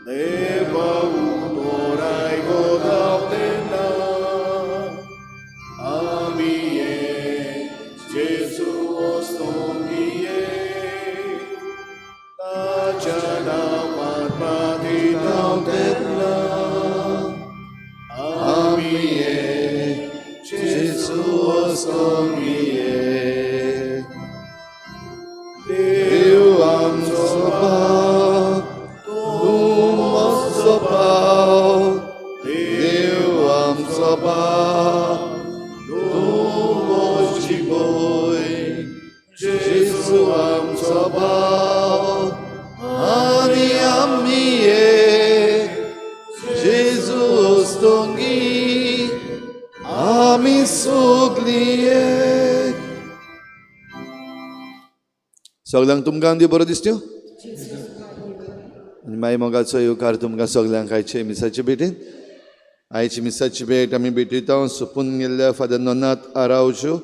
देवा उतोराय गोदावतेना आमी ये जेजू ओस्तोंगिये ताच्या नांवान प्रार्थीतांव तेन्ना आमी ये जेजू ओस्तोंगिये. देव आमचो बाप, तूं म्हजो भाव. देव आमचो बाप, तूं म्हजी भयण. जेजू आमचो भाव आनी आमी एक. जेजू ओस्तोंगी, आमी सगळीं एक. सगल्यांक तुमकां देव बरो दिसत्यो आनी मागीर मोगाचो येवकार तुमकां सगल्यांक आयचे मिसाचे भेटीन. आयची मिसाची भेट आमी भेटयता सोंपून गेल्ल्या father नोनाथ Araujo,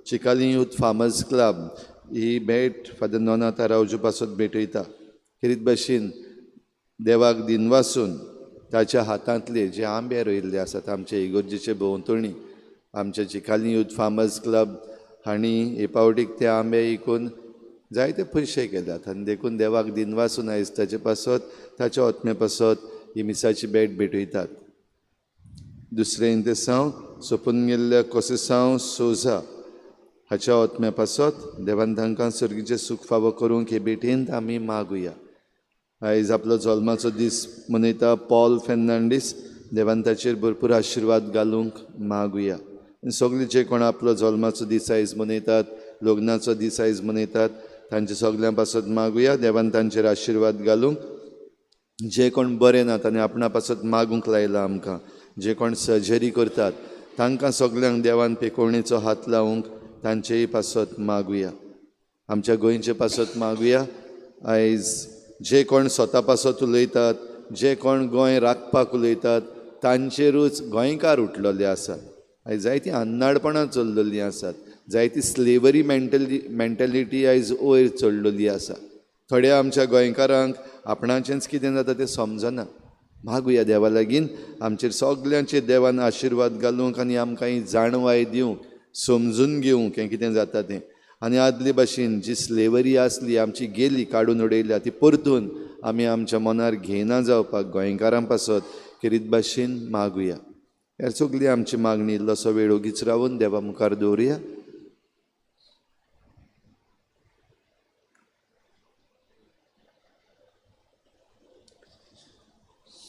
Chicalim youth farmers club ही भेट फादर नोनाथ आरावजो पासत भेटयता. खेरीत भाशेन देवाक दिनवासून ताच्या हातांतले जे आंबे रोयिल्ले आसात आमचे इगर्जेचे भोंवतणी, आमच्या चिकाली यूथ फार्मर्स क्लब हांणी हे पावटीक ते आंबे विकून जायते पयशे केल्यात आनी देखून देवाक दिनवासून आयज ताचे पासत, ताच्या आत्मे पासत ही मिसाची भेट भेटयतात. दुसरें इंतेसांव सोंपून गेल्ल्या कोसेसांव सोजा हाच्या आत्म्या पासत देवान तांकां सर्गीचें सूख फावो करूंक हे भेटींत आमी मागुया. आयज आपलो जल्माचो दीस मनयता पॉल फेर्नांडीस, देवान ताचेर भरपूर आशिर्वाद घालूंक मागुया. आनी सगळे जे कोण आपलो जल्माचो दीस आयज मनयतात, लग्नाचो दीस आयज मनयतात, तांचे सगळ्यां पासत मागुया देवान तांचेर आशिर्वाद घालूंक. जे कोण बरे नात आनी आपणा पासत मागूंक लायला आमकां, जे कोण सर्जरी करतात तांकां सगल्यांक देवान पेकोवणेचो हात लावंक तांचेय पासत मागुया. आमच्या गोंयचे पासत मागुया. आयज जे कोण स्वता पासत उलयतात, जे कोण गोंय राखपाक उलयतात, तांचेरूच गोंयकार उठलेले आसात. आयज जायतीं अन्नाडपणां चल्लेलीं आसात, जायती स्लेवरी मेंटलिटी आयज वयर चडलेली आसा. थोड्या आमच्या गोंयकारांक आपणाचेंच कितें जाता तें समजना. मागुया देवा लागीं आमचेर सगल्यांचेर देवान आशिर्वाद घालूंक आनी आमकां ही जाणवाय दिवंक, समजून घेवंक हें कितें जाता तें. आनी आदले भाशेन जी स्लेवरी आसली आमची गेली, काडून उडयल्या, ती परतून आमी आमच्या मनार घेयना जावपाक गोंयकारां पासत खेरीत भाशेन मागुया. ह्या सगली आमची मागणी इल्लोसो वेळ ओगीच रावून देवा मुखार दवरुया.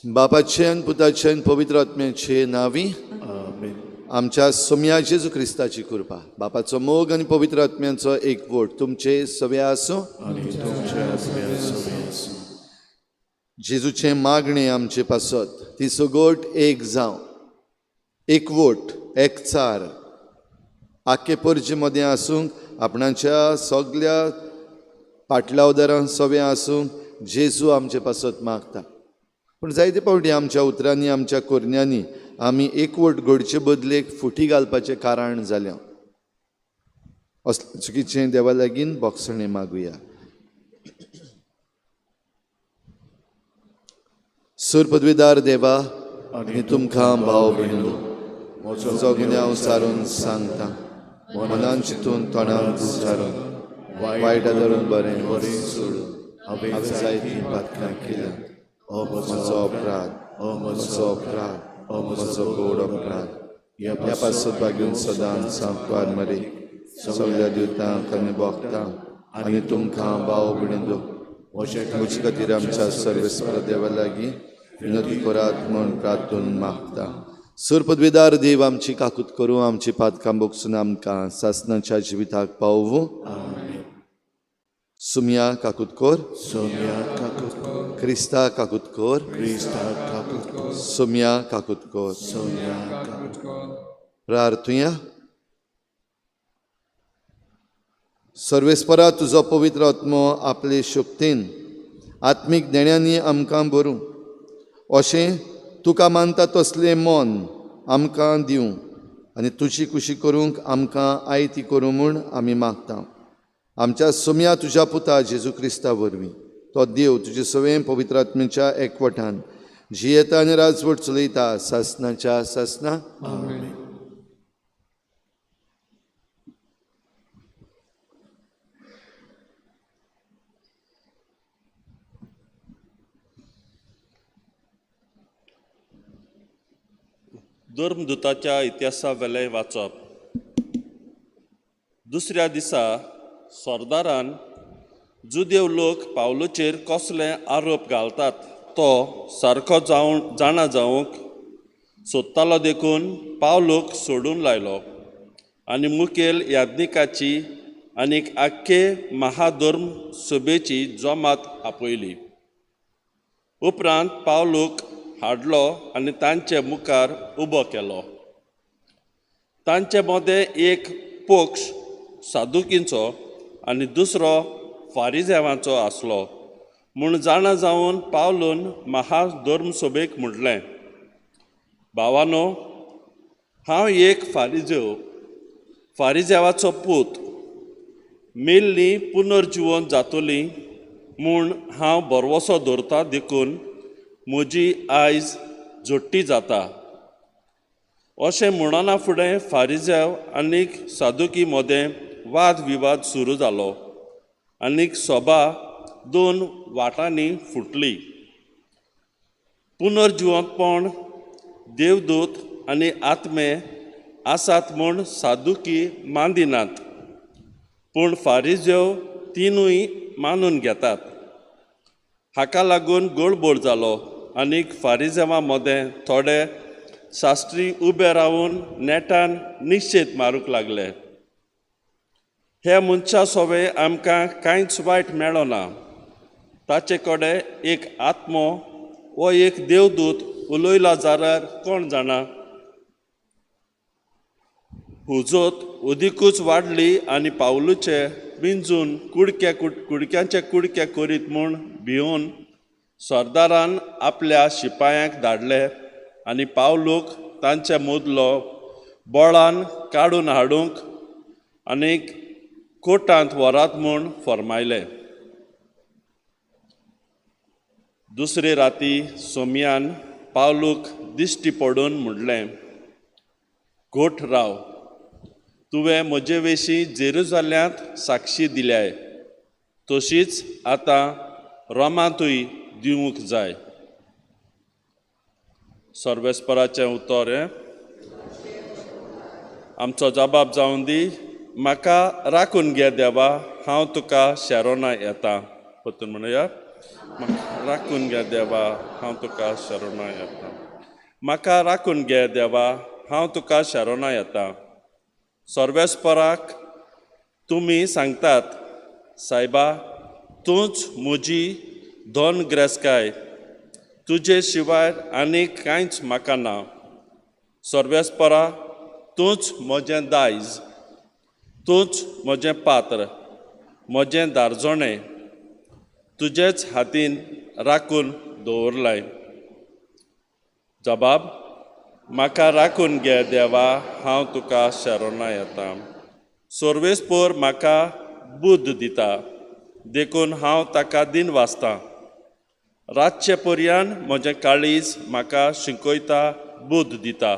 बापाचे आनी पुताचे आनी पवित्र आत्म्याचे नांवी आमेन. आमच्या सोम्या जेजू क्रिस्ताची कृपा, बापाचो मोग आनी पवित्र आत्म्याचो एकवट तुमचे सवे आसूं आनी तुमचे आत्म्या सवें आसूं. जेजूचें मागणें आमचे पासत ती सगट एक जावं, एकवट, एकचार आख्खे परजे मदें आसूंक, आपणाच्या सगल्या पाटलावदारां सवें आसूंक जेजू आमचे पासत मागता. पूण जायते फावटी आमच्या उतरांनी, आमच्या करण्यांनी आमी एकवट घडचे बदलेक फुटी घालपाचें कारण जालें. असलें चुकीचें देवा लागीं बोगसणें मागुया. सूर पदवीदार देवा आनी तुमकां भाव भयणींनो म्हजो गुन्यांव सारून सांगता, मनान चिंतून तोंडान उच्चारून वायट धरून बरें सोडून हांवें जायतीं पातकां केल्यात. म्हजो अपराध, म्हजो अपराध, म्हजो गोड अपराध. ह्या पासत भागून सदांच सांकवार मरे सगल्या दिवतांक आनी भोगतांक आनी तुमकां भाव भयणींनो म्हजे खातीर आमच्या सर्वेस्पर देवा लागीं विनंती करात म्हूण प्रार्थून मागता. सूर पदवीदार देव आमची काकूत करूं, आमची पातकां बोगसून आमकां सासणाच्या जिविताक पावोवं. सुमया काकूत कर, सोम्या काकूत कर, क्रिस्ता काकूत कर, क्रिस्ता काकूत कर, सोम्या काकूत कर. सोम्या काकूत कर. प्रार्थुया. सर्वेस्परा तुजो पवित्र आत्मो आपले शक्तीन आत्मीक देण्यांनी आमकां भरूं, अशें तुका मानता तसलें मन आमकां दिवं आनी तुजी खुशी करूंक आमकां आयती करूं म्हूण आमी मागता. आमच्या सोम्या तुज्या पुता जेजू क्रिस्ता वरवीं. तो देव तुजे सवें पवित्र आत्म्याच्या एकवटान जियेता आनी राजवट चलयता सासनाच्या सासना. आमेन. धर्मदूताच्या इतिहासा वेलें वाचप. दुसऱ्या दिसा सरदारान जुदेव लोक पावलूचेर कसले आरोप घालतात तो सारको जावन जाणा जावंक सोदतालो देखून पावलूक सोडून लायलो आनी मुखेल याज्ञिकाची आनी आख्खे महाधर्म सभेची जमात आपयली. उपरांत पावलूक हाडलो आनी तांचे मुखार उबो केलो. तांचे मदें एक पक्ष सादुकींचो आनी दुसरो फारिजेवांचो आसलो म्हूण जाणा जावन पावलून महाधर्म सभेक म्हटलें, भावानो, हांव एक फारिजेव, फारिजेवाचो पूत. मेल्लीं पुनर्जिवन जातलीं म्हूण हांव भरवसो दवरता देखून म्हजी आयज झोट्टी जाता. अशें म्हणना फुडें फारिजेव आनीक सादुकी मदें वाद विवाद सुरू जालो आनीक सभा दोन वाटांनी फुटली. पुनर्जिवंतपण, देवदूत आनी आत्मे आसात म्हूण सादुकी मानदिनात, पूण फारिजेव तिनूय मानून घेतात. हाका लागून गडबड जालो आनीक फारिजेवां मदें थोडे शास्त्री उबे रावन नेटान निशेध मारूंक लागले. हे मनशा सोवे आमकां कांयच वायट मेळना. ताचे कडेन एक आत्मो वो एक देवदूत उलयला जाल्यार कोण जाणा. हुजत अदिकूच वाडली आनी पावलूचे पिंजून कुडके कुडक्यांचे कुडके करीत म्हूण भिवन सरदारान आपल्या शिपायांक धाडले आनी पावलूक तांचे मदलो बळान काडून हाडूंक आनी कोर्टांत व्हरात म्हूण फर्मायलें. दुसरे राती सोमयान पावलूक दिश्टी पडून म्हणलें, घोट राव, तुवें म्हजे विशीं जेरुजाल्यांत साक्षी दिल्याय, तशीच आतां रोमांतूय दिवंक जाय. सर्वेस्पराचें उतर हें. आमचो जबाब जावन दी, म्हाका राखून घे देवा, हांव तुका शरणा येता. परतून म्हणुया, म्हाका राखून घे देवा, हांव तुका शरणा येता. म्हाका राखून घे देवा, हांव तुका शरणा येता. सर्वेस्पराक तुमी सांगतात, सायबा, तूंच म्हजी धन ग्रेसकाय, तुजे शिवाय आनीक कांयच म्हाका ना. सर्वेस्परा, तूंच म्हजें दायज, तूंच म्हजें पात्र, म्हजें दारजणें तुजेच हातीन राखून दवरलाय. जबाब, म्हाका राखून घे देवा, हांव तुका शरणा येता. सर्वेस्पर म्हाका बुद्द दिता देखून हांव ताका दिन वाचतां. रातचे पर्यान म्हजें काळीज म्हाका शिकयता, बुद्द दिता.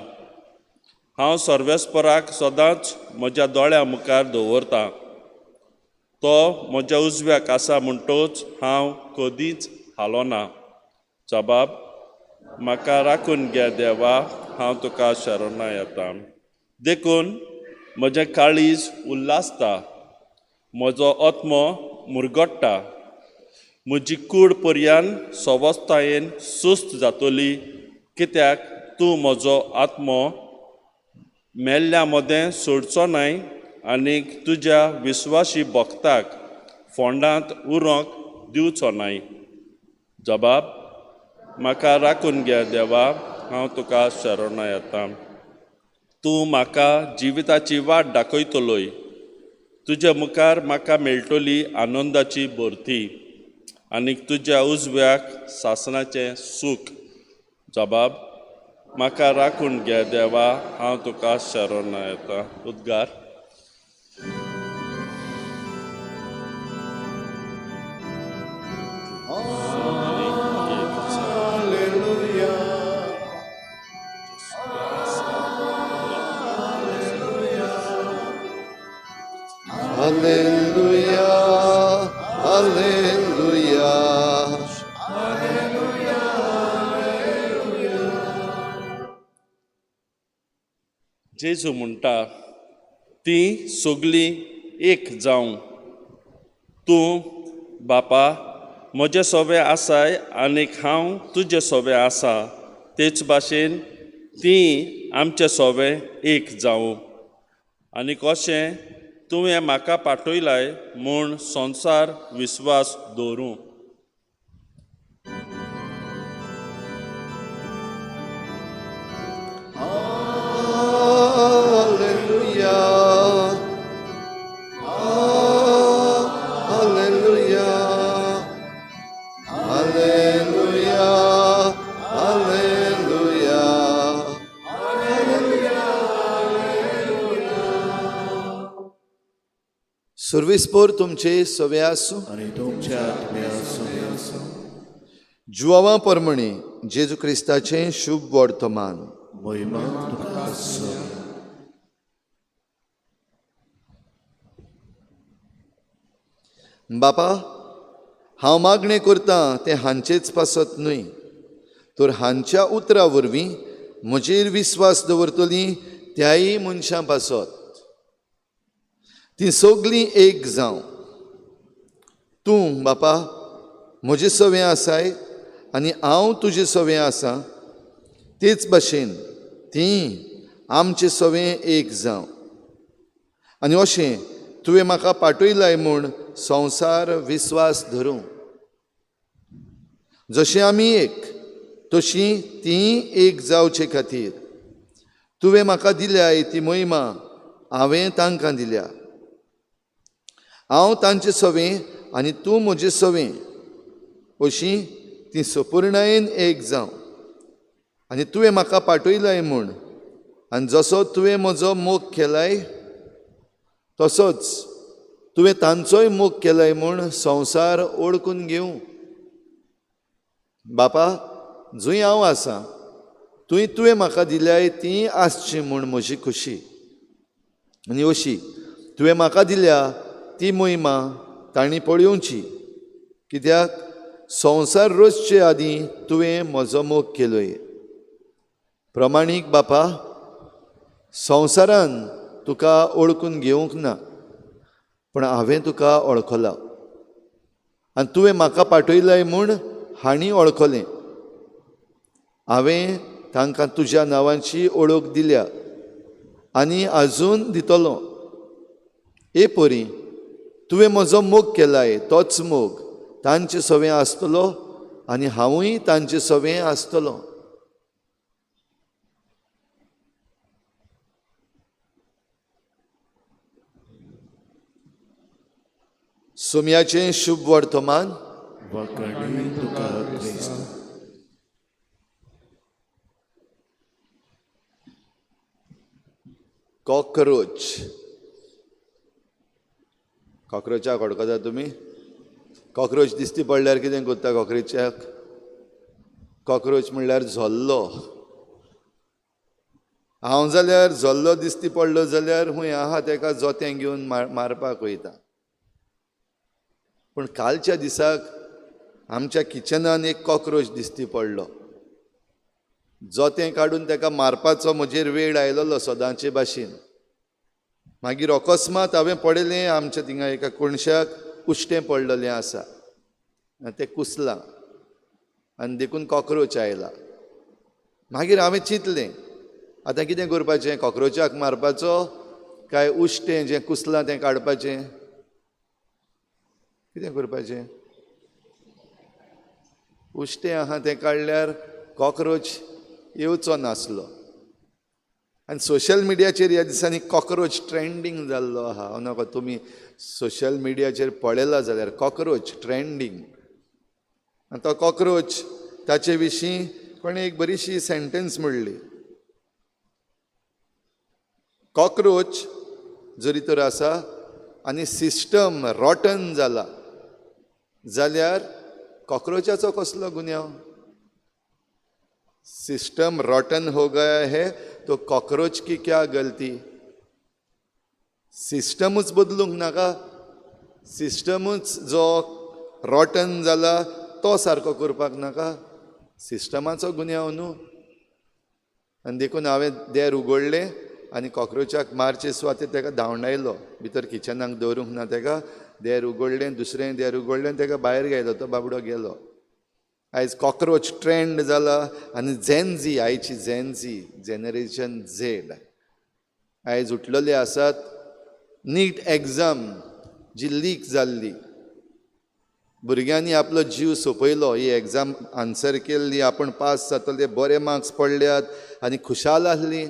हांव सर्वेस्पराक सदांच म्हज्या दोळ्या मुखार दवरतां. तो म्हज्या उजव्याक आसा म्हणटोच हांव कदींच हालोना. जबाब, म्हाका राखून घे देवा, हांव तुका शरणा येता. देखून म्हजें काळीज उल्हासता, म्हजो आत्मो मुरगट्टा, म्हजी कूड पर्यान सवस्तायेन सुस्त जातली, कित्याक तूं म्हजो आत्मो मेल्ल्या मदें सोडचो न्हय आनी तुज्या विस्वाशी भक्ताक फोंडांत उरोंक दिवचो न्हय. जबाब, म्हाका राखून घे देवा, हांव तुका शरणा येता. तूं म्हाका जिविताची वाट दाखयतलोय, तुज्या मुखार म्हाका मेळटली आनंदाची भरती आनी तुज्या उजव्याक सासणाचें सूख. जबाब, म्हाका राखून घे देवा, हांव तुका शरणा येता. उद्गार. जेजू म्हणटा तीं सगळीं एक जावं। तूं बापा म्हजे सोबे आसाय आनीक हांव तुजे सोबे आसा, तेच भाशेन तीं आमचे सोबे एक जावं। आनी कशें तुवें म्हाका पाठयलाय म्हूण संवसार विस्वास दवरूं। सुर्विसपोर तुमचे सवे आसूं आनी तुमच्या आत्म्या सवे आसूं। जुवावा परमणे जेजू क्रिस्ताचें शुभ वर्तमान। महिमा तुका आसूं। बापा, हांव मागणें करतां तें हांचेच पासत न्हय, तर हांच्या उतरां वरवीं म्हजेर विस्वास दवरतलीं त्याय मनशां पासत। तीं सगळीं एक जावं। तूं बापा म्हजे सवें आसाय आनी हांव तुजे सवें आसा, तेच भाशेन तीं आमचे सवें एक जावं। आनी अशें तुवें म्हाका पाठयलाय म्हूण संवसार विस्वास धरूं। जशें आमी एक तशी तीं एक जावचे खातीर तुवें म्हाका दिल्याय ती महिमा हांवें तांकां दिल्या। हांव तांचे सवें आनी तूं म्हजे सवें, अशी ती सपुर्णायेन एक जावं। आनी तुवें म्हाका पाठयलाय म्हूण आनी जसो तुवें म्हजो मोग केलाय तसोच तुवें तांचोय मोग केलाय म्हूण संवसार ओळखून घेवं। बापा, जंय हांव आसा थंय तुवें म्हाका दिल्याय ती आसची म्हूण म्हजी खुशी। आनी अशी तुवें म्हाका दिल्या ती महिमा तांणी पळोवची, कित्याक संवसार रचचे आदीं तुवें म्हजो मोग केलोय। प्रमाणीक बापा, संवसारान तुका ओळखून घेवंक ना, पूण हांवें तुका ओळखला आनी तुवें म्हाका पाठयलाय म्हूण हांणी ओळखलें। हांवें तांकां तुज्या नांवाची ओळख दिल्या आनी आजून दितलो। ए परी तुवें म्हजो मोग केलाय तोच मोग तांचे सवें आसतलो आनी हांवूय तांचे सवें आसतलो। सोम्याचें शुभ वर्तमान। वाखाणणी तुका क्रिस्त। कॉकरोच, कॉकरोचाक वळखता तुमी? कॉकरोच दिसती पडल्यार कितें करता कॉकरोचाक? कॉकरोच म्हणल्यार झोल्लो। हांव जाल्यार झोल्लो दिसती पडलो जाल्यार हुंय आहा तेका जोतें घेवन मारपाक वयता। पूण कालच्या दिसाक आमच्या किचनान एक कॉकरोच दिसती पडलो। जोतें काडून तेका मारपाचो म्हजेर वेळ आयलोलो सदांचे भाशेन। मागीर अकस्मात हांवें पळयलें आमच्या थिंगा एका कोणशाक उश्टें पडलेलें आसा आनी तें कुसलां आनी देखून कॉकरोच आयला। मागीर हांवें चिंतलें आतां कितें करपाचें, कॉकरोचाक मारपाचो काय उश्टें जें कुसलां तें काडपाचें? कितें करपाचें? उश्टें आहा तें काडल्यार कॉकरोच येवचो नासलो। आनी सोशल मिडियाचेर ह्या दिसांनी कॉकरोच ट्रेंडींग जाल्लो आहा। हांव नाका तुमी सोशल मिडियाचेर पळयला जाल्यार कॉकरोच ट्रेंडींग। आनी तो कॉकरोच ताचे विशीं कोणें एक बरीशी सेंटेन्स म्हणली, कॉकरोच जरी तर आसा आनी सिस्टम रॉटन जाला जाल्यार कॉकरोचाचो कसलो गुन्यांव? सिस्टम रॉटन हो गया है तो कॉकरोच की क्या गलती? सिस्टमूच बदलूंक नाका, सिस्टमूच जो रॉटन जाला तो सारको करपाक नाका, सिस्टमाचो गुन्यांव न्हू। आनी देखून हांवें देर उगडलें आनी कॉक्रोचाक मारचे सुवातेर ताका धांवडायलो. भितर किचनाक दवरूंक ना ताका, देर उगडलें, दुसरें देर उगडलें, ताका भायर गेलो, तो बाबडो गेलो. आयज कॉक्रोच ट्रेंड जाला आनी झेनझी, आयची झेनझी, जनरेशन झेड आयज उठलेले आसात. नीट एग्जाम जी लीक जाल्ली, भुरग्यांनी आपलो जीव सोंपयलो. ही एग्जाम आन्सर केल्ली, आपूण पास जातले, बरे मार्क्स पडल्यात आनी खुशाल आसली.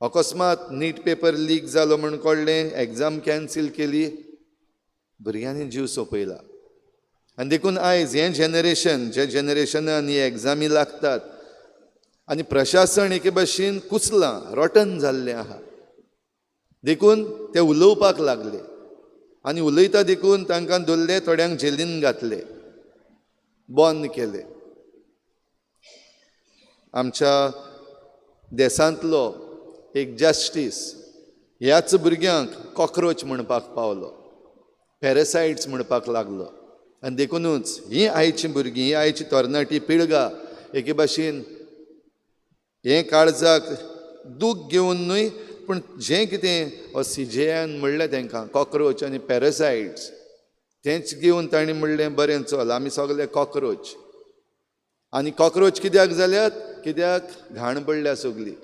अकस्मात नीट पेपर लीक जालो म्हूण कळ्ळें, एग्जाम कॅन्सील केली, भुरग्यांनी जीव सोंपयला. आनी देखून आयज हें जनरेशन, जे जनरेशनान ही एग्जामी लागतात आनी प्रशासन एके भशेन कुसलां, रोटन जाल्लें आहा, देखून ते उलोवपाक लागले आनी उलयता देखून तांकां धरले, थोड्यांक जेलीन घातले, बंद केले. आमच्या देशांतलो एक जस्टीस ह्याच भुरग्यांक कॉक्रोच म्हणपाक पावलो, पॅरासायट्स म्हणपाक लागलो. आनी देखुनूच ही आयची भुरगीं, ही आयची तरणाटी पिळगा एके भाशेन हें काळजाक दूख घेवन न्हय, पूण जें कितें हो सीजेआन म्हणलें तांकां कॉक्रोच आनी पॅरासायट्स, तेंच घेवन तांणी म्हणलें बरें चल आमी सगळे कॉक्रोच. आनी कॉक्रोच कित्याक जाल्यात? कित्याक घाण पडल्या सगली,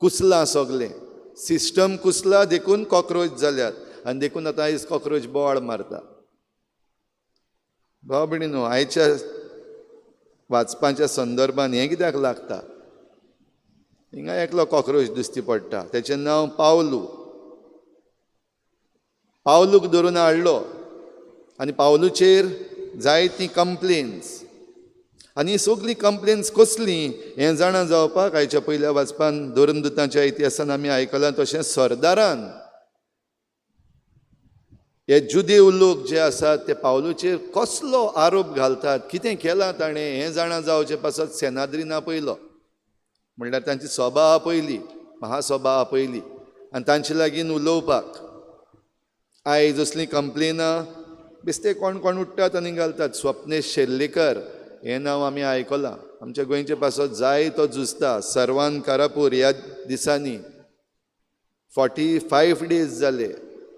कुसलां सगलें, सिस्टम कुसला देखून कॉक्रोच जाल्यात. आनी देखून आतां आयज कॉक्रोच बोवाळ मारता. भाव भयणी न्हू, आयच्या वाचपाच्या संदर्भान हें कित्याक लागता? हिंगा एकलो कॉक्रोच दिश्टी पडटा, तेचें नांव पावलू. पावलूक धरून हाडलो आनी पावलूचेर जायतीं कंप्लेन्स. आनी सगळीं कंप्लेन्स कसलीं हें जाणा जावपाक आयच्या पयल्या वाचपान धर्मदूतांच्या इतिहासान आमी आयकलां. तशें सरदारान हे जुदेव लोक जे आसात ते पावलूचेर कसलो आरोप घालतात, कितें केलां ताणें हें जाणा जावचे पासत सेनाद्रीन आपयलो, म्हणल्यार तांची सभा आपयली, महासभा आपयली आनी तांचे लागीं उलोवपाक. आयज असलीं कंप्लेनां बेश्टे कोण कोण उठ्ठात आनी घालतात. स्वप्नेश शेर्लेकर हें नांव आमी आयकलां, आमच्या गोंयचे पासत जाय तो झुजता. सर्वान कारापूर ह्या दिसांनी 45 डेज जाले,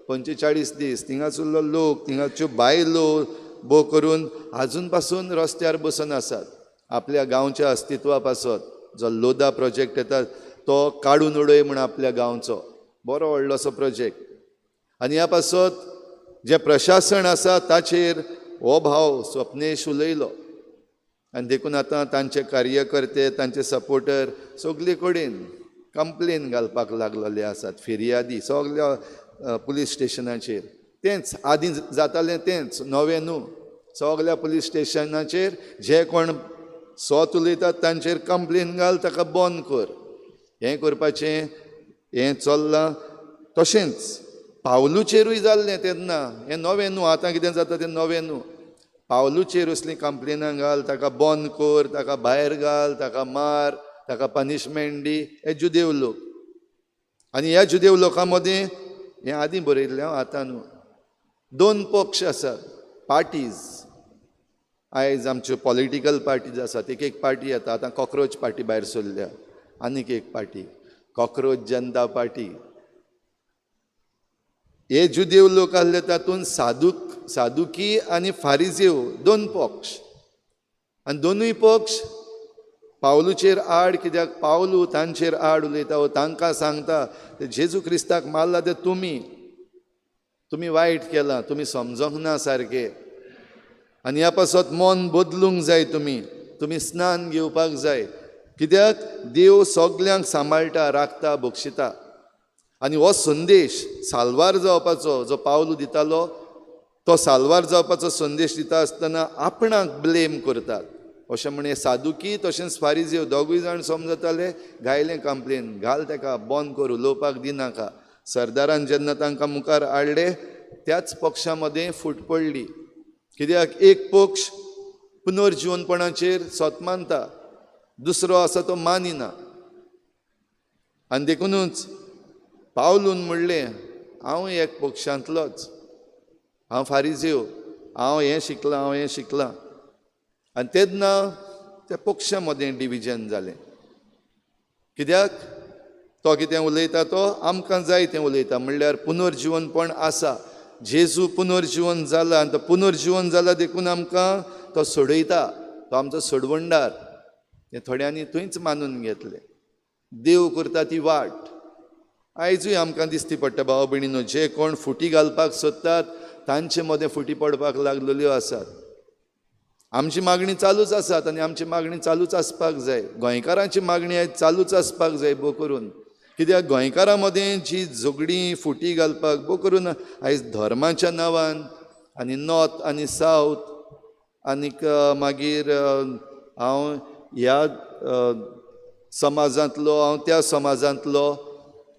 45 दीस थिंगासरलो लोक, थिंगाच्यो बायलो भोव करून आजून पासून रस्त्यार बसून आसात आपल्या गांवच्या अस्तित्वा पासत. जो लोधा प्रोजेक्ट येता तो काडून उडय म्हूण आपल्या गांवचो बरो व्हडलोसो प्रोजेक्ट. आनी ह्या पासत जें प्रशासन आसा ताचेर हो भाव स्वप्नेश उलयलो आनी देखून आतां तांचे कार्यकर्ते, तांचे सपोर्टर सगळे कडेन कंप्लेन घालपाक लागलेले आसात, फिर्यादी सगळ्या पुलीस स्टेशनाचेर. तेंच आदीं जातालें तेंच, नवें न्हू. सगळ्या पुलीस स्टेशनाचेर जे कोण सोत उलयतात तांचेर कंप्लेन घाल, ताका बंद कर, हें करपाचें हें चल्लां. तशेंच पावलूचेरूय जाल्लें तेन्ना, हें नवें न्हू, आतां कितें जाता तें नवें न्हू. पावलूचेर असलीं कंप्लेनां घाल, ताका बंद कर, ताका भायर घाल, ताका मार, ताका पनिशमेंट दी, हे जुदेव लोक. आनी ह्या जुदेव लोकां मदीं हें आदीं बरयल्लें हांव, आतां न्हू, दोन पक्ष आसात, पार्टीज. आयज आमच्यो पॉलिटिकल पार्टीज आसात, एक एक पार्टी येता, आतां कॉक्रोच पार्टी भायर सरल्या, आनीक एक पार्टी कॉक्रोच जनता पार्टी. हे जुदेव लोक आसले तातूंत सादुकी आनी फारिजेव दोन पक्ष, आनी दोनूय पक्ष पावलूचेर आड. कित्याक पावलू तांचेर आड उलयता, वो तांकां सांगता ते जेजू क्रिस्ताक मारला ते तुमी, तुमी वायट केलां, तुमी समजोंक ना सारकें, आनी ह्या पासत मन बदलूंक जाय, तुमी तुमी स्नान घेवपाक जाय. कित्याक देव सगल्यांक सांबाळटा, राखता, बक्षिता. आनी हो संदेश साल्वार जावपाचो जो पावलू दितालो तो साल्वार जावपाचो संदेश दिता आसतना आपणाक ब्लेम करतात अशें म्हण हे सादुकी तशेंच फारिजेव दोगूय जाण समजताले. घायलें कंप्लेन, घाल ताका, बंद कर, उलोवपाक दिनाका. सरदारान जेन्ना तांकां मुखार हाडले त्याच पक्षा मदें फूट पडली. कित्याक एक पक्ष पुनर्जिवनपणाचेर सोत मानता, दुसरो आसा तो मानिना. आनी देखुनूच पावलून म्हणलें हांव एक पक्षांतलोच, हांव फारिजेव, हांव हें शिकलां, हांव हें शिकलां. आनी तेन्ना त्या पक्षा मदें डिविजन जालें. कित्याक तो कितें उलयता तो आमकां जाय तें उलयता, म्हणल्यार पुनर्जिवनपण आसा. जेजू पुनर्जिवन जाला आनी तो पुनर्जिवन जाला देखून आमकां तो सोडयता, तो आमचो सोडवणदार. हें थोड्यांनी थंयच मानून घेतलें. देव करता ती वाट आयजूय आमकां दिसती पडटा भाव भयणीनो. जे कोण फुटी घालपाक सोदतात तांचे मदें फुटी पडपाक लागलेल्यो आसात. आमची मागणी चालूच आसात आनी आमची मागणी चालूच आसपाक जाय. गोंयकारांची मागणी आयज चालूच आसपाक जाय भोव करून, कित्याक गोंयकारां मदें जी झगडीं फुटी घालपाक भोव करून आयज धर्माच्या नांवान आनी नॉर्थ आनी सावथ आनीक मागीर हांव ह्या समाजांतलो, हांव त्या समाजांतलो,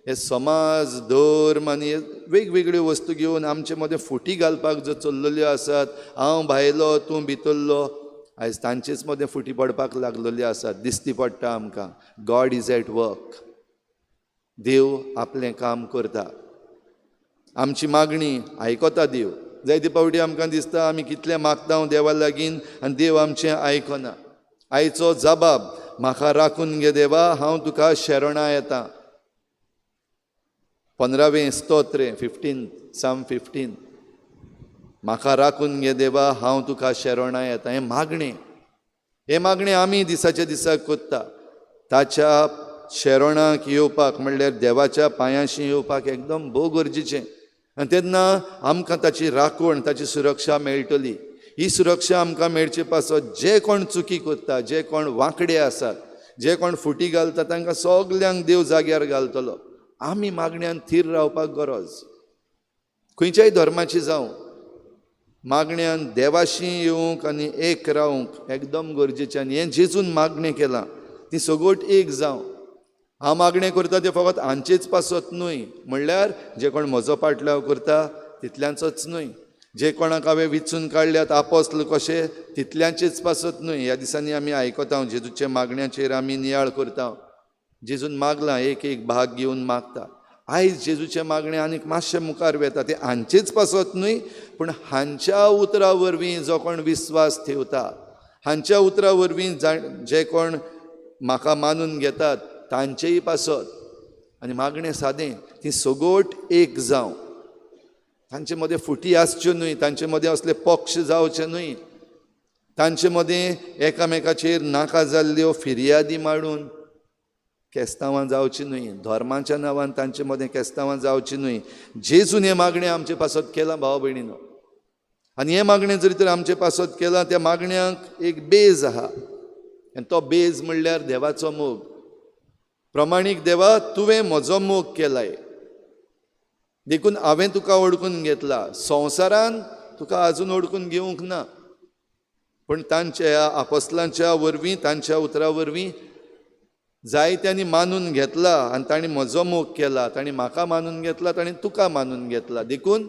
हे समाज धर्म आनी वेगवेगळ्यो वस्तू घेवन आमचे मदें फुटी घालपाक ज्यो चल्लेल्यो आसात, हांव भायलो तूं भितरलो, आयज तांचेच मदें फुटी पडपाक लागलेल्यो आसात. दिसती पडटा आमकां. गॉड is at work. देव आपलें काम करता, आमची मागणी आयकता देव. जायते फावटी आमकां दिसता आमी कितलें मागता देवा लागीं आनी देव आमचें आयकना. आयचो जबाब, म्हाका राखून घे देवा, हांव तुका शरणां येता. 15वें स्तोत्र, 15, साम 15. म्हाका राखून घे देवा, हांव तुका शरणां येता. हें मागणें, हें मागणें आमी दिसाच्या दिसाक करता. ताच्या शरणाक येवपाक म्हणल्यार देवाच्या पांयांशी येवपाक एकदम भोव गरजेचें. आनी तेन्ना आमकां ताची राखण, ताची सुरक्षा मेळटली. ही सुरक्षा आमकां मेळचे पासत जे कोण चुकी करता, जे कोण वांकडे आसात, जे कोण फुटी घालता, तांकां सगल्यांक देव जाग्यार घालतलो. आमी मागण्यान थीर रावपाक गरज. खंयच्याय धर्माची जावं, मागण्यान देवाशी येवंक आनी एक रावंक एकदम गरजेचें. आनी हें जेजून मागणें केलां, ती सगट एक जावं. हांव मागणें करता तें फकत हांचेच पासत न्हय, म्हणल्यार जे कोण म्हजो पाटलाव करता तितल्यांचोच न्हय, जे कोणाक हांवें विचून काडल्यात आपोस्ल कशे तितल्यांचेच पासत न्हय. ह्या दिसांनी आमी आयकता जेजूच्या मागण्याचेर आमी नियाळ करता. जेजून मागलां, एक एक भाग घेवन मागता. आयज जेजूचें मागणें आनीक मातशें मुखार वेता, तें हांचेच पासत न्हय, पूण हांच्या उतरा वरवीं जो कोण विस्वास ठेवता, हांच्या उतरा वरवीं जे कोण म्हाका मानून घेतात तांचेय पासत. आनी मागणें सादें, ती सगट एक जावं. तांचे मदें फुटी आसच्यो न्हय, तांचे मदें असले पक्ष जावचे न्हय, तांचे मदें एकामेकाचेर नाका जाल्ल्यो फिर्यादी मांडून केस्तांवां जावचीं न्हय, धर्माच्या नांवान तांचे मदें केस्तांवां जावचीं न्हय. जेजून हें मागणें आमचे पासत केलां भाव भयणीनो. आनी हें मागणें जरी तर आमचे पासत केलां, त्या मागण्याक एक बेज आहा, आनी तो बेज म्हणल्यार देवाचो मोग. प्रमाणीक देवा, तुवें म्हजो मोग केलाय देखून हांवें तुका ओळखून घेतला. संवसारान तुका आजून ओळखून घेवंक ना, पूण तांच्या आपोस्लांच्या वरवीं, तांच्या उतरा वरवीं जायत्यांनी मानून घेतला आनी तांणी म्हजो मोग केला, तांणी म्हाका मानून घेतला, तांणी तुका मानून घेतला. देखून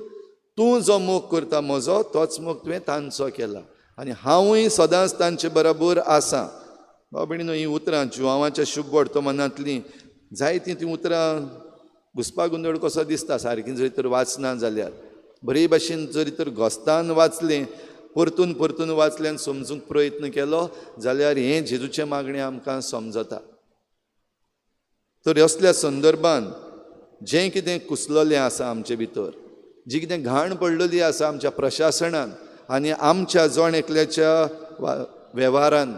तूं जो मोग करता म्हजो, तोच मोग तुवें तांचो केला आनी हांवूय सदांच तांचे बरोबर आसा. भाव भयणीनो, हीं उतरां जुवांवाच्या शुभ वर्तमानांतलीं जायतीं तीं उतरां घुसपा गोंदळ कसो दिसता सारकीं जरी तर वाचना जाल्यार. बरे भाशेन जरी तर घोस्तान वाचलें, परतून परतून वाचलें आनी समजूंक प्रयत्न केलो जाल्यार हें जेजूचें मागणें आमकां समजता. तर असल्या संदर्भान जें कितें कुसलेलें आसा आमचे भितर, जी कितें घाण पडलेली आसा आमच्या प्रशासनान आनी आमच्या जण एकल्याच्या वेव्हारान,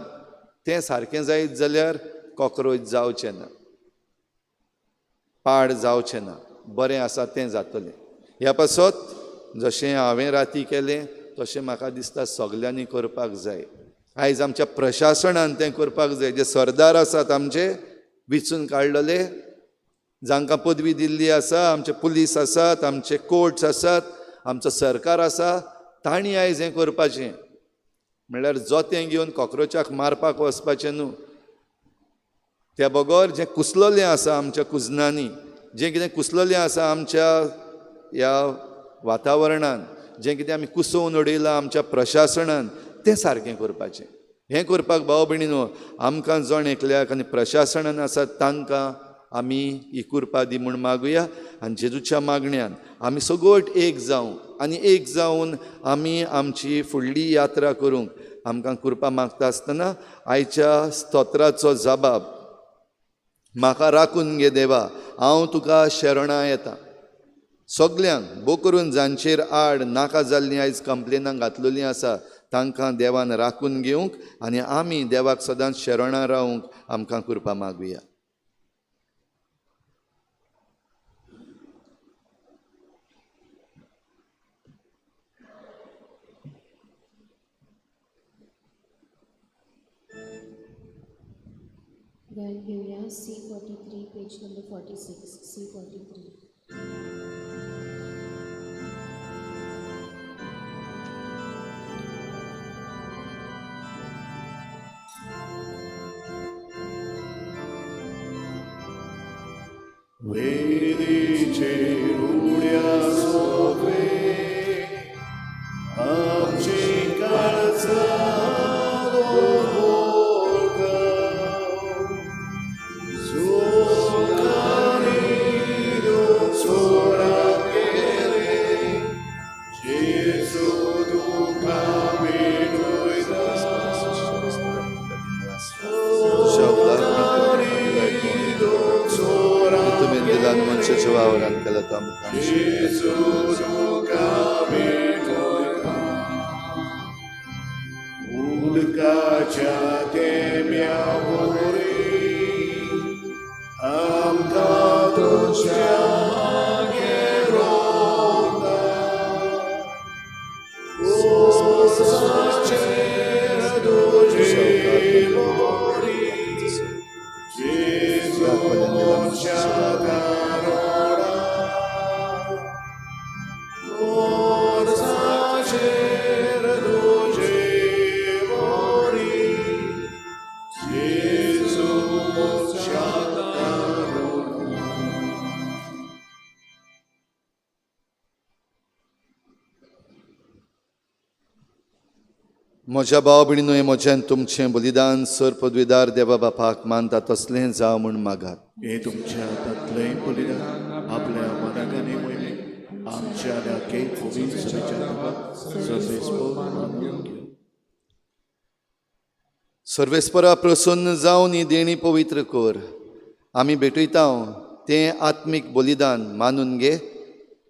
तें सारकें जायत जाल्यार कॉक्रोच जावचें ना, पाड जावचें ना, बरें आसा तें जातलें. ह्या पासत जशें हांवें राती केलें तशें म्हाका दिसता सगल्यांनी करपाक जाय. आयज आमच्या प्रशासनान तें करपाक जाय. जे सरदार आसात आमचे विचून काडलेले, जांकां पदवी दिल्ली आसा, आमचे पुलीस आसात, आमचे कोर्ट्स आसात, आमचो सरकार आसा, तांणी आयज हें करपाचें. म्हणल्यार जोतें घेवन कॉक्रोचाक मारपाक वचपाचें न्हू. त्या बगर जें कुसलेलें आसा आमच्या कुजनांनी, जें कितें कुसलेलें आसा आमच्या ह्या वातावरणान, जें कितें आमी कुसोवन उडयलां आमच्या प्रशासनान, तें सारकें करपाचें. हें करपाक भाव भयणीनो आमकां जण एकल्याक आनी प्रशासनान आसा तांकां आमी ही कुरपा दी म्हूण मागुया. आनी जेजूच्या मागण्यान आमी सगट एक जावं आनी एक जावन आमी आमची फुडली यात्रा करूंक आमकां कुरपा मागता आसतना आयच्या स्तोत्राचो जबाब, म्हाका राखून घे देवा, हांव तुका शरणां येता. सगल्यांक भो करून जांचेर आड नाका जाल्लीं आयज कंप्लेनां घातलेलीं आसा तांकां देवान राखून घेवंक आनी आमी देवाक सदांच शरणां रावंक आमकां कृपा मागुया. गायन घेवया C43 page number 46 C43. वेदीचेर उड्या सोबे आमची काळजां दवरता. सुखांनी दोतोराक गेले, जेजू तुका भेटयता. तुमी दिलान मनशाच्या वावरान केला तो आमकां जेजू तुका भेटयता. उदकाच्या तेंब्या वरी आमकां तुज्या घेरोता. क्रुसाचेर तुजे वरी जेजू आमच्या कारोडा. क्रुसाचेर तुजे वरी जेजू आमच्या कारोडा. म्हज्या भाव भयणीनो, हें म्हजें तुमचें बलिदान सर पदवीदार देवा बापाक मानता तसलें जावं म्हूण मागात. हे तुमच्या हातांतलें बलिदान आपल्या मनाक आनी मोहिमेक आमच्या आनी पवित्र सभेच्या नांवान सर्वेस्पर मानून घेवं. सर्वेस्परा प्रसन्न जावन ही देणी पवित्र कर. आमी भेटयता तें आत्मीक बलिदान मानून घे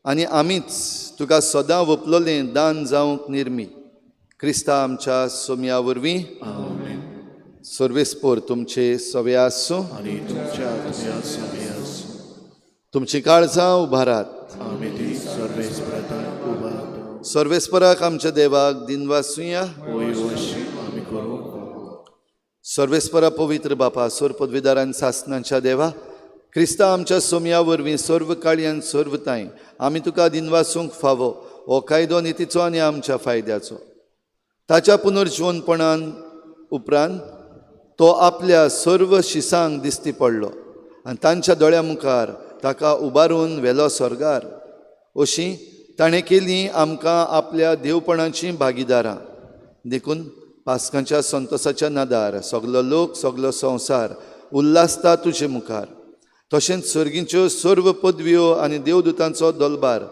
आनी आमीच तुका सदां वपलोलें दान जावंक निर्मी क्रिस्ता आमच्या सोमया वरवीं. आमेन. सर्वेस्पर तुमचे सवे आसूं आनी तुमच्या आत्म्या सवे आसूं. तुमची काळजां उबारात. आमी ती सर्वेस्परांत उबारता. सर्वेस्पराक आमच्या देवाक दिनवासुया. होय वशी आमी करूंक. सर्वेस्परा पवित्र बापा, सर्व पदवीदार आनी सासनाच्या देवा, क्रिस्ता आमच्या सोमया वरवीं सर्व काळी आनी सर्व तांय आमी तुका दिनवासूंक फावो हो कायदो नितीचो आनी आमच्या फायद्याचो. ताच्या पुनर्जिवनपणान उपरांत तो आपल्या सर्व शिसांक दिश्टी पडलो आनी तांच्या दोळ्या मुखार ताका उबारून व्हेलो स्वर्गार. अशी ताणें केली आमकां आपल्या देवपणाचीं भागीदारां. देखून पास्कांच्या संतोसाच्या नादार सगलो लोक सगलो संवसार उल्हासता तुजे मुखार. तशेंच सर्गींच्यो सर्व पदव्यो आनी देवदूतांचो दलबार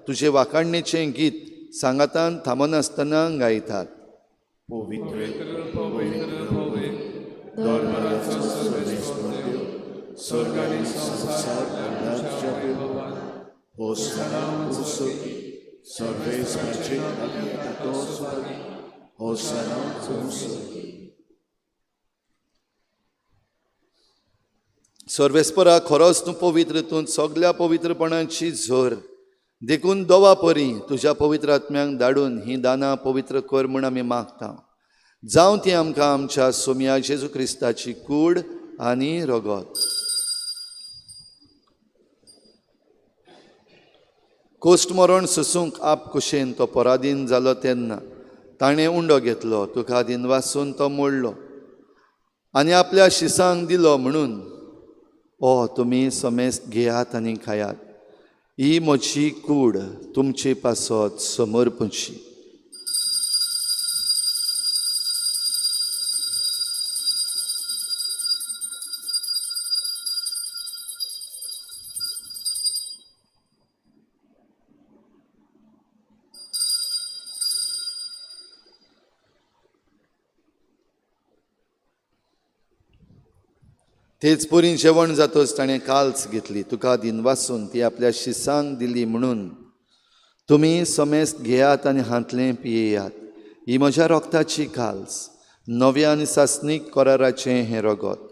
तुजे वाखाणणेचें गीत सांगातान थांबनासतना गायतात. पवित्र पवित्र पवित्र दरबाराचो सर्वेस्पर देव, स्वर्ग आनी संवसार भरल्याच्या वैभवान. होसाना उत्सवी, सर्वेस्पराचे नांवान येता तो सुभागी. होसाना उत्सवी. सर्वेस्परा खरोच तूं पवित्र, तूं सगल्या पवित्रपणाची झर. देखून दोवा परी तुज्या पवित्र आत्म्यांक धाडून हीं दानां पवित्र कर म्हूण आमी मागता. जावं ती आमकां आमच्या सोमया जेजू क्रिस्ताची कूड आनी रगत. कोश्ट मरण सोसूंक आप कुशेन तो पराधीन जालो तेन्ना ताणें उंडो घेतलो, तुका दिनवासून तो मोडलो आनी आपल्या शिसांक दिलो म्हणून, ओ तुमी समेस्त घेयात आनी खायात, ही म्हजी कूड तुमचे पासत समर्पची. तेच परी जेवण जातच ताणें काल्स घेतली, तुका दिनवासून ती आपल्या शिसांक दिली म्हणून, तुमी समेस्त घेयात आनी हांतलें पियेयात. ही म्हज्या रोगताची काल्स, नव्या आनी सासणीक कराराचें हें रगत,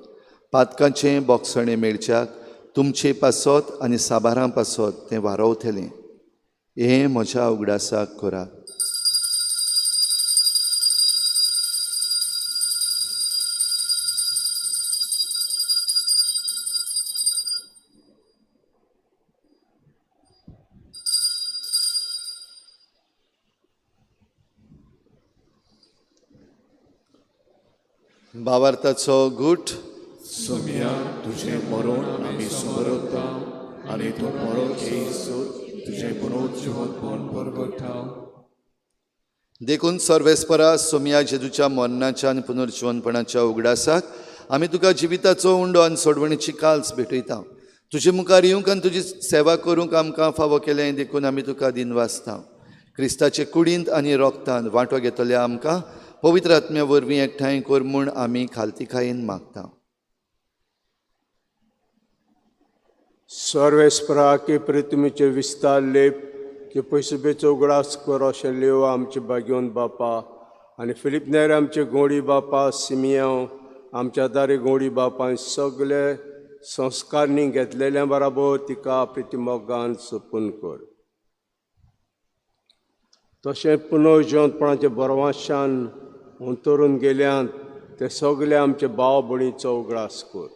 पातकाचें बोगसणें मेळच्याक तुमचे पासत आनी साबारां पासत तें वारवतलें. हें म्हज्या उगडासाक करात. भावार्थाचो गूट. सोम्या तुजें मरण आमी समरता आनी तूं मरो येयसर तुजें पुनर्जिवंतपण परगटा. देखून सर्वेस्परा सोम्या जेजूच्या मरणाच्या आनी पुनर्जिवंतपणाच्या उगडासाक आमी तुका जिविताचो उंडो आनी सोडवणीची काल्स भेटयता. तुजे मुखार येवंक आनी तुजी सेवा करूंक आमकां फावो केलें देखून आमी तुका दिनवासता. क्रिस्ताचे कुडींत आनी रोगतांत वांटो घेतल्या आमकां पवित्र आत्म्या वरवीं एकठांय कर म्हूण आमी खालतीकायेन मागता. सर्वेस्परा की पृथ्वीचे विस्तार लेप की पयसुबेचो उगडास कर अशें लेव आमचे भाग्योन बापा आनी फिलीप नेर आमचे गोडी बापा सिमियांव आमच्या दारी गोडी बापा सगळे संस्कारणी घेतलेल्या बराबर तिका प्रितीमोगान सोपून कर. तशें पुनर्जिवंतपणाचे बरवाशान अंतरून गेल्यान ते सगळे आमचे भाव भयणीचो उगडास कर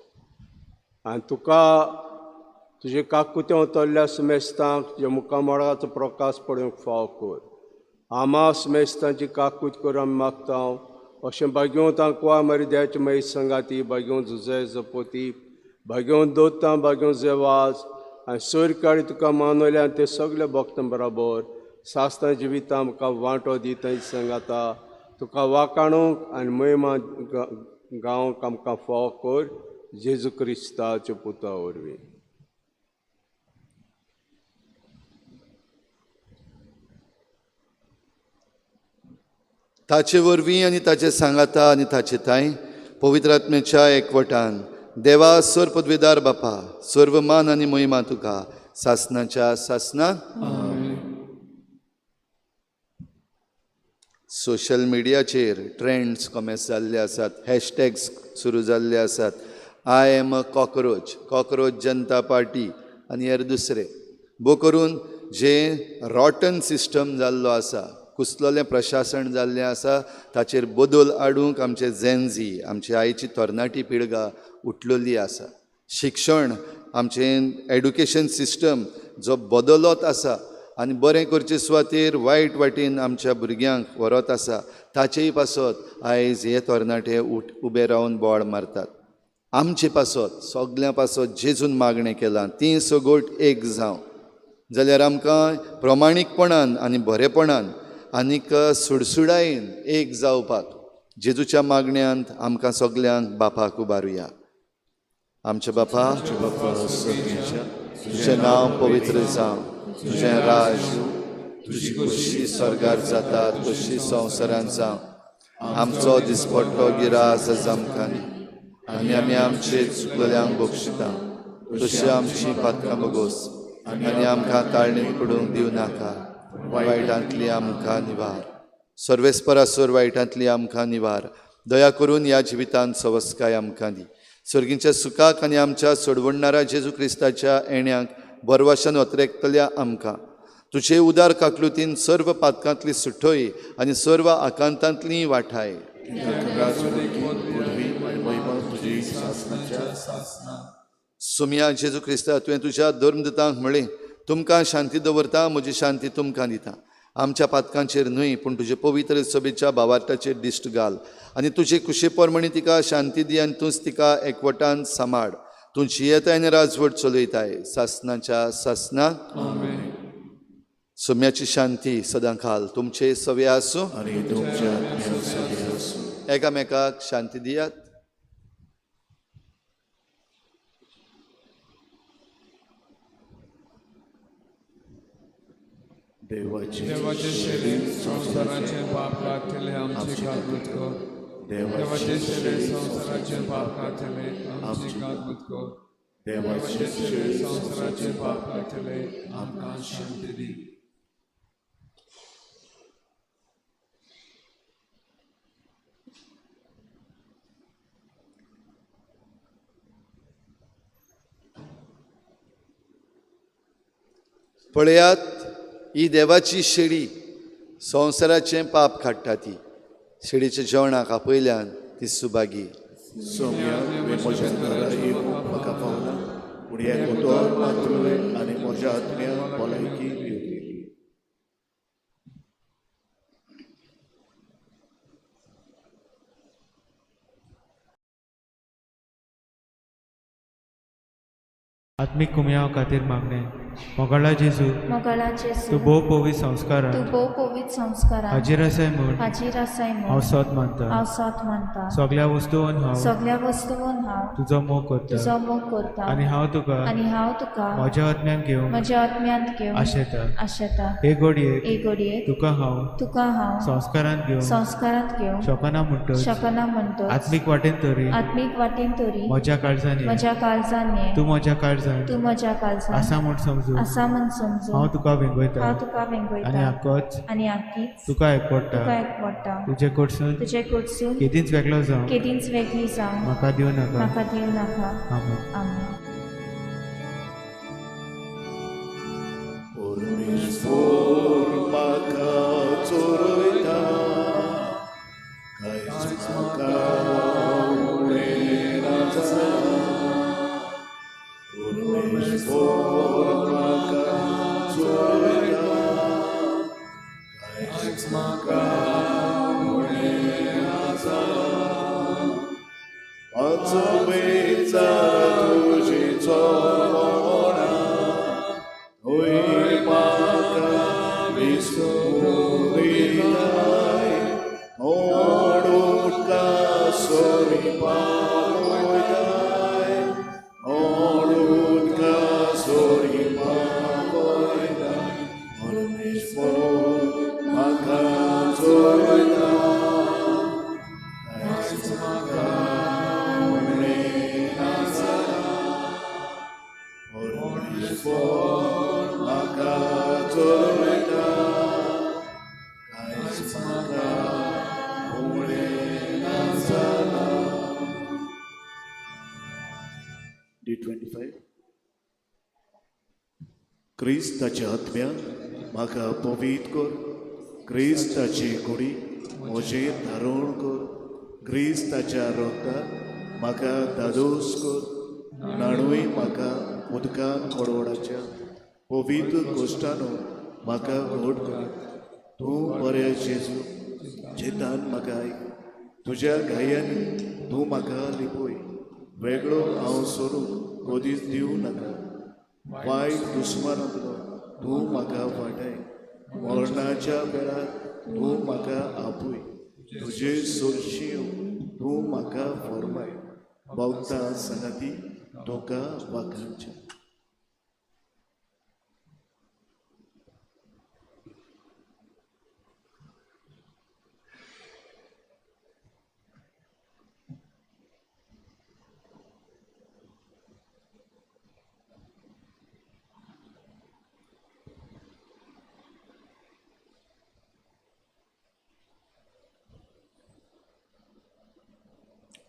आनी तुका तुजे काकुतें उतरल्या सुमेस्तांक तुज्या मुखामळाचो प्रकाश पडूंक फाव कर. आमा सुमेस्तांची काकूत करून आमी मागता अशें भाग्योवंत आंकवा मरिद्याचे महेश संगाती भाग्योवंत जुजे जपोती भाग्योवंत दोतां भाग्योवंत जेवाज आनी सोयरकाळी तुका मानवल्या ते सगळे भक्तां बराबर सासणां जिवितां आमकां वांटो दिता सांगाता तुका वाकाणूंक आनी मोहिमा गावंक आमकां फाव कर जेजू क्रिस्ताच्या पुता वरवीं. ताचे वरवीं आनी ताचे सांगाता आनी ताचे तांय पवित्र आत्म्याच्या एकवटान देवा सर्व पदवेदार बापा सर्व मान आनी मोहिमा तुका सासणाच्या सासना. सोशल मिडियाचेर ट्रेंड्स कॉमेस जाल्ले आसात, हॅशटॅग्स सुरू जाल्ले आसात. I am a cockroach, cockroach Janata party आनी हेर दुसरे भो करून जे रॉटन सिस्टम जाल्लो आसा, कुसलोलें प्रशासन जाल्लें आसा ताचेर बदल हाडूंक आमचे झेनझी आमची आयची तरणाटी पिळगा उठलेली आसा. शिक्षण आमचें एडुकेशन सिस्टम जो बदलत आसा आनी बरें करचे सुवातेर वायट वाटेन आमच्या भुरग्यांक व्हरत आसा ताचेय पासत आयज हे तरणाटे उबे रावन बोवाळ मारतात. आमचे पासत सगल्यां पासत जेजून मागणें केलां ती सगोट एक जावं जाल्यार आमकां प्रमाणीकपणान आनी बरेपणान आनीक सुडसुडायेन एक जावपाक जेजूच्या मागण्यांत आमकां सगल्यांक बापाक उबारुया. आमच्या बापा तुजें नांव पवित्र जावं, तुजें राज तुजी खुशी स्वर्गार जाता तशी संवसारांत जावं. आमचो दिसपट्टो गिरास आज आमकां दी आनी आमी आमचे चुकलेल्यांक बक्षिता तशी आमची पातकां बगोस आनी आमकां ताळणीक पडूंक दिवं नाका, वायटांतली आमकां निवार. सर्वेस्परासर वायटांतली आमकां निवार. दया करून ह्या जिवितांत सवस्काय आमकां दी. सर्गींच्या सुखाक आनी आमच्या सोडवणणारा जेजू क्रिस्ताच्या येण्याक बरवाशान अत्रेकतल्या आमकां तुजे उदार काकलुतीन सर्व पातकांतली सुठोय आनी सर्व आकांतांतली वाठाय. सुमया जेजू क्रिस्ता तुवें तुज्या धर्मदूतांक म्हळें तुमकां शांती दवरता, म्हजी शांती तुमकां दिता. आमच्या पातकांचेर न्हय पूण तुजे पवित्र सभेच्या भावार्थाचेर दिश्ट घाल आनी तुजे कुशे प्रमाणे तिका शांती दी आनी तूंच तिका एकवटान सांबाळ. तूं जियेताय आनी राजवट चलयताय सासणाच्या सासना. सोम्याची शांती सदां खाल तुमचे सवे आसूं आनी तुमच्या आत्म्या सवे आसूं. एकामेकाक शांती दियात. देवाचें शरीर संवसाराचें पाप काडटलें आमची काकूत कर. देवाचे शेळी संवसाराचें पाप काडटले, आमची काकूत कर. देवाचे देवाचे शेळी संवसाराचें पाप काडटले, आमकां शांती दी. पळयात, ही देवाची शेळी संवसाराचें पाप काडटा. ती शेळीच्या जेवणाक आपयल्यान ती सुभागी. सोम्या, तुवें म्हज्या घरा येवंक म्हाका फावना, पूण एक उतर मात्र आनी म्हज्या आत्म्याक भलायकी दिवली. आत्मीक कुमयाव खातीर मागणें. मोगाळा जेजू, मोगाळा जेजू, तूं भोव पवित्र संस्कारान तूं भोव पवित्र संस्कारान हाजीर आसाय म्हूण हाजीर आसाय हांव म्हूण सोद मानता. हांव सोद मानता. सगळ्या वस्तून हांव सगळ्या वस्तून हांव तुजो मोग करता तुजो मोग करता आनी हांव तुका आनी हांव तुका म्हज्या आत्म्यान घेवंक म्हज्या आत्म्यांत घेवन आशेता. आशेता. हे घडयेक हे घडयेक तुका हांव तुका हांव संस्कारांत घेवंक संस्कारांत घेवंक शकना म्हणटच शकना म्हणटच आत्मीक वाटेन तरी आत्मीक वाटेन तरी म्हज्या काळजान ये. म्हज्या काळजान ये. तूं म्हज्या काळजान तूं म्हज्या काळजान आसा म्हूण समजून आसा म्हूण समजून हांव तुका वेंगयता हांव तुका आनी वेंगयता आकोच आनी आकीच तुका एकवडटा. तुका एकवडटा. तुजे कडसून तुजे कडसून केदींच वेगळो जावं केदींच वेगळी जावं म्हाका दिवं नाका. म्हाका दिवं नाका. आमेन. आमेन. परमेश्वर म्हाका चोरयता, कांयच म्हाका उणें ना जालां. परमेश्वर म्हाका चोरयता, कांयच म्हाका उणें ना जालां. पांचवेचार तुजी चलवणां, थंय म्हाका विसरूं दिताय, थोड उदका सरी पावयताय, थोड उदका सरी पावयताय. परमेश्वर म्हाका चोरयता, कांयच म्हाका उणें ना जालां. परमेश्वर म्हाका चोरयता, कांयच म्हाका उणें ना जालां. D25. क्रिस्ताच्या आत्म्या म्हाका पवित्र कर, क्रिस्ताची कुडी म्हजें धारण कर, क्रिस्ताच्या रोगतान म्हाका धादोस कर, न्हाणूय म्हाका उदकान कोडवडाच्या पवित्र गोश्टानो म्हाका घट कर. तूं बरें जेजू, जेतान म्हाका आयक, तुज्या घायांनी तूं म्हाका लिपय, वेगळो हांव सोरूंक कदीच दिवं नाका. वायट दुस्मानांतलो तूं म्हाका वाटाय, मरणाच्या वेळार तूं म्हाका आपूय, तुजे सोरशी तूं म्हाका फॉर्माय, भोगता सांगाती तुका वाखाणचें.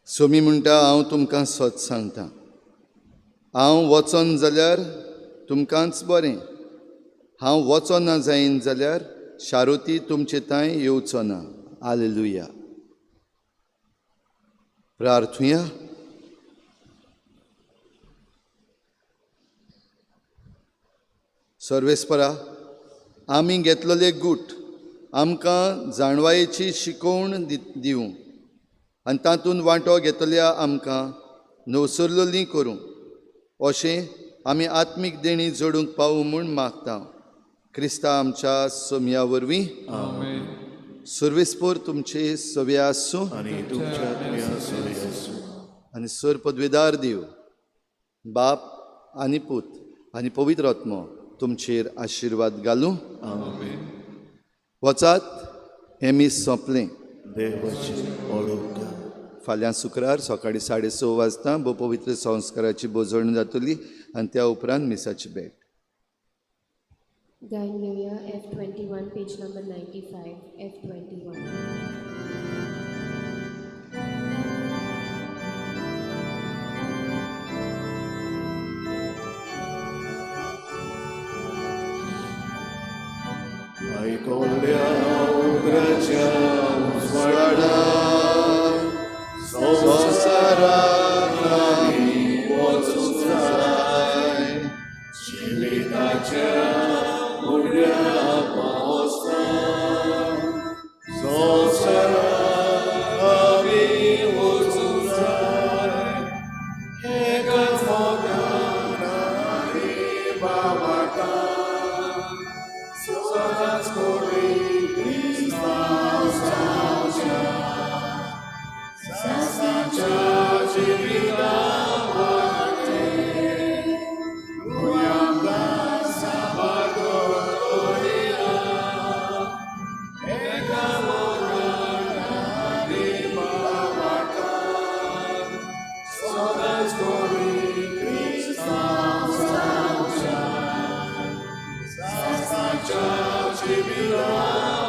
सोमी म्हणटा, हांव तुमकां सत सांगता, हांव वचोन जाल्यार तुमकांच बरें, हांव वचोना जायन जाल्यार शारुती तुमचे थंय येवचो ना. आलेलुया. प्रार्थुया. सर्वेस्परा, आमी घेतलेले गूट आमकां जाणवायेची शिकोवण दिवं आनी तातूंत वांटो घेतल्या आमकां नवसरलेलीं करूं, अशें आमी आत्मीक देणी जोडूंक पावूं म्हूण मागता क्रिस्ता आमच्या सोमया वरवीं. सर्वेस्पोर तुमचे सवे आसूं आनी तुमच्या आत्म्या सवे आसूं. आनी सर पदवेदार देव बाप आनी पूत आनी पवित्र आत्मो तुमचेर आशिर्वाद घालूं. वचात, हें मीस सोंपलें. देवाची ओळख. फाल्यां शुक्रार सकाळीं 6:30 वाजता भोव पवित्र संस्काराची बोजवणी जातली आनी त्या उपरांत मिसाची भेट. गायन घेवया F21, page number 95, F21. आयकोल्या उतराच्या उजवाडान संवसाराक आमी वचूंक जाय, जिविताच्या फुडल्या पावसान संवसाराक आमी वचूंक जाय, एकाच मोगान आनी भावार्थान सदांच कोरी क्रिस्तांव जावच्या, सासणाच्या जिविता वाटेर आमकां साबार करुया, एका मोगान आनी भावार्थान सदांच कोरी क्रिस्तांव जावच्या, सासणाच्या जिविता.